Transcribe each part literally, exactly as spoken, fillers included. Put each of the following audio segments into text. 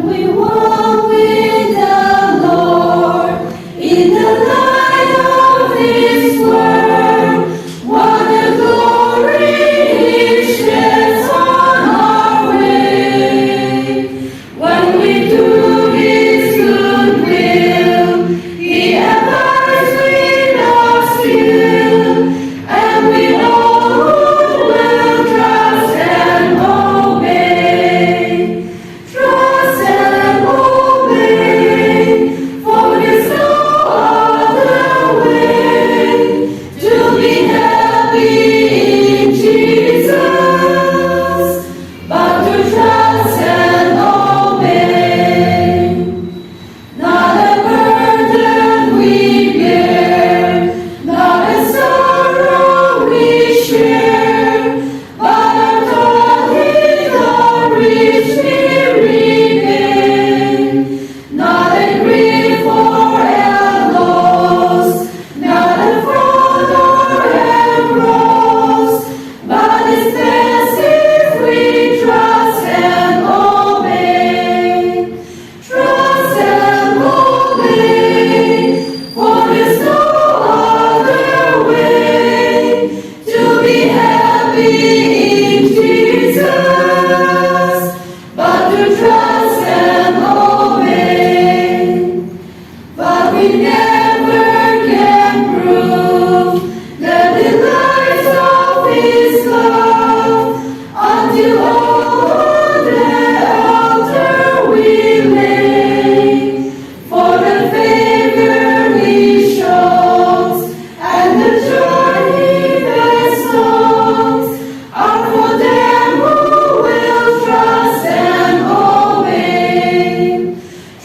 We walk with the Lord in the light of His word. What a glory He sheds on our way. When we do His good will, He abides with us still, and we all will trust and obey. Trust and obey, for there's no other way to be happy in Jesus, but to trust and obey. Not a burden we bear, not a sorrow we share, but our toil He doth richly repay. Not a grief or a loss, not a fraud or a cross, but His blessings we trust and obey. Trust and obey, for there's no other way to be happy in Jesus, but to trust and obey. But we never can prove the delights of His love until on the altar we lay. For the favor He shows and the joy He bestows are for them who will trust and obey.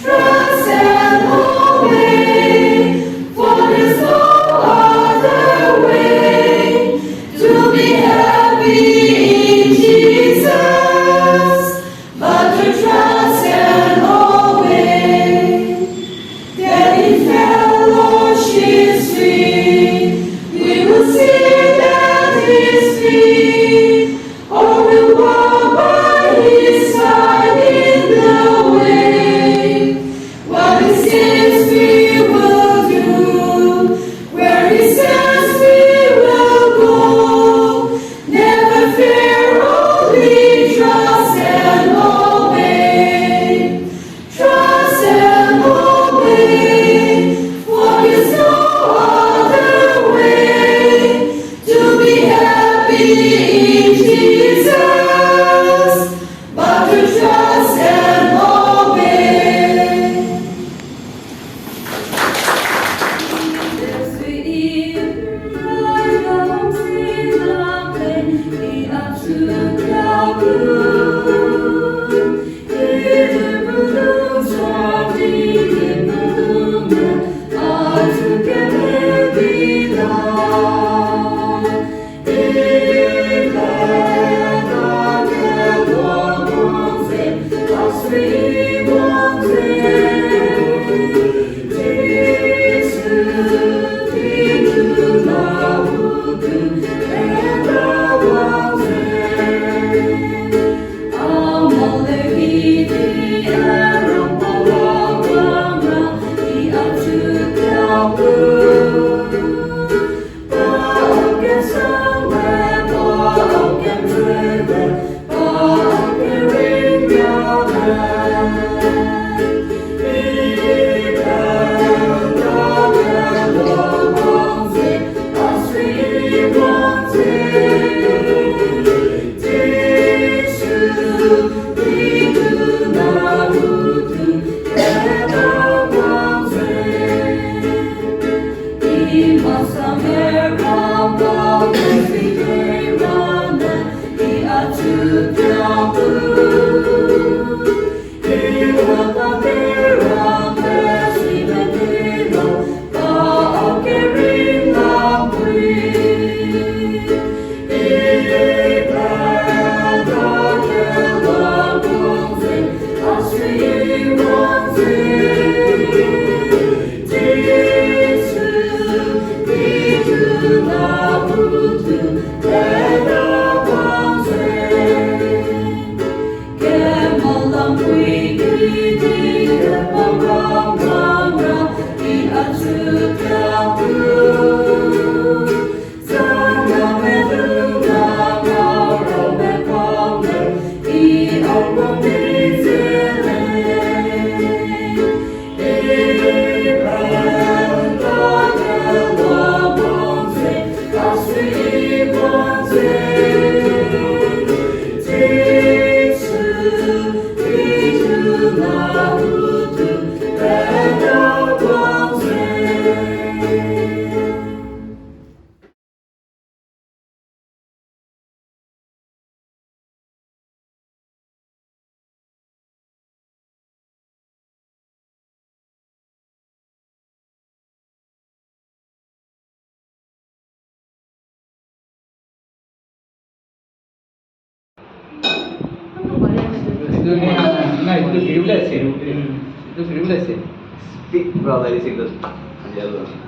Trust and obey, for there's no other way to be happy in Jesus, but to trust and obey. Then in fellowship sweet, we will sit at His feet. Oh, we'll walk by His side in the way. What He says we will do, where He says we will go. Never fear, only trust and obey. Trust and obey, for there's no other way to be happy in Jesus, but to trust and obey.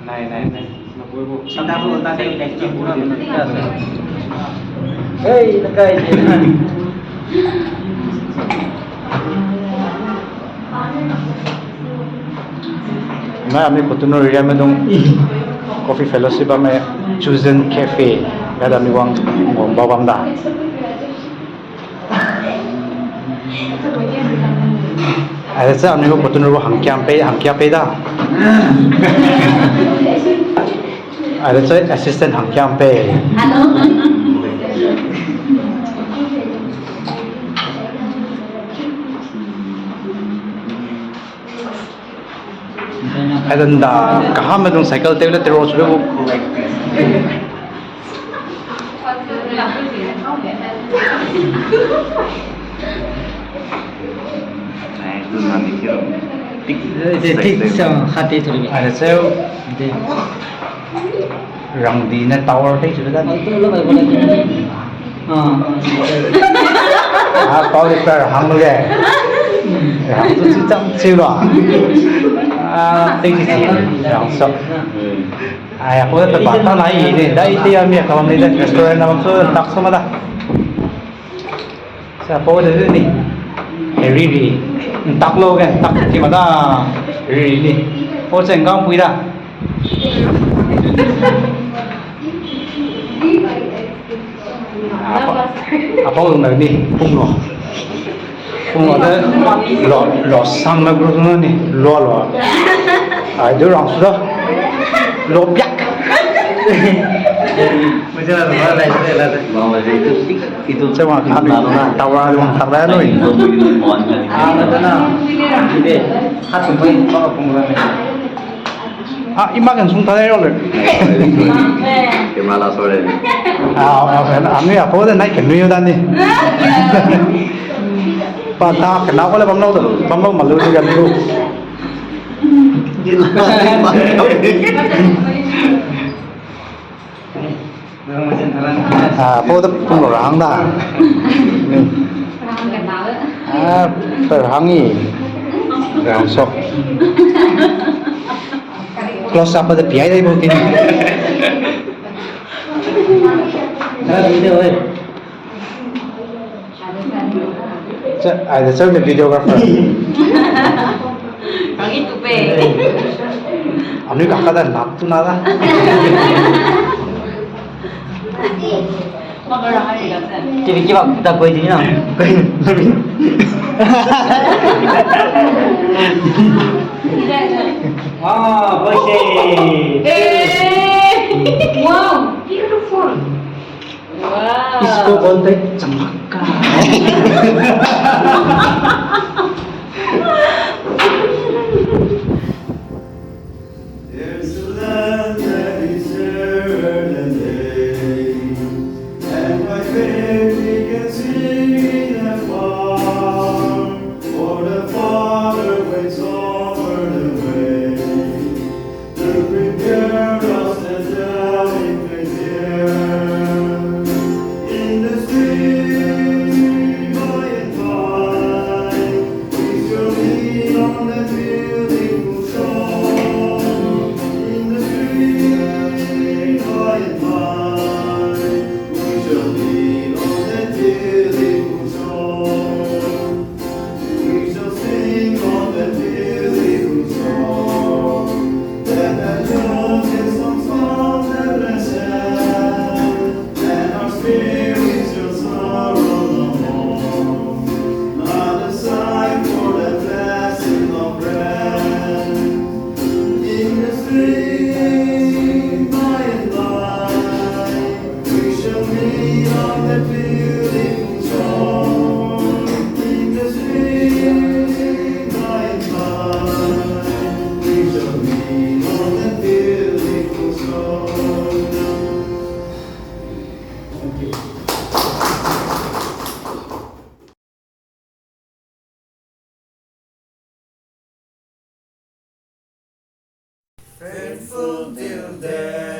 Nai, nai, nai. Hey, nakai. Nai, ami Putunuri area medung Coffee Fellowship ame Chosen Cafe, gada mi wang ngom bau bam da. Aide che anui gu Putunuri gu hangkiam pei, hangkia pei da. Aide che assistant hangkiam pei. Aide nda kahame dung cycle tew le tero chube gu. Rangdi ne tower tei chube da. Ah, pau de per hang lu ge. Hang tu chi chang chi lo. Ah, tei chi chi. Hang so. Ai, apau de pe ba ta nai ne, dai te ya mi ka bam ni de restaurant na bam so tak so ma da. Sa apau de ni. Ri ri. Ntak lo ge, ntak ti ma da. Ri ri ni. Apau che ngam pui da. Apau, apau lung na ni, pung lo. Pung lo de, lo, lo sang na group na ni, lo lo. Ai, du rang su da. Lo piak. Itu, itu. Itu cuma kami, tawa lu tak da no. Ah, na na. Ide, hatu pun apa pung lo. Ah, ima kan sung ta dai ro le. Camera la sore. Ah, ah, ah, ami apau de nai kan nui da ni. Pa ta kan na ko le bam lo, bam lo ma lu ni ga lu. Ah, apau de pung lo rang da. Ah, per hang i. Rang sok. Close up de piai dai bo kin. Che, ai de che ne videographer. Kang i tu pe. Anui ka ka da nap tu na da. Kibi kiba da koi di na. Ah, bose. Wow, beautiful. Wow. Isko bonte chamaka. There's a land that is certain day, and my baby can see it afar, for the Father waits over the way. To prepare us a dwelling place here in the spring, by and by. Faithful till death.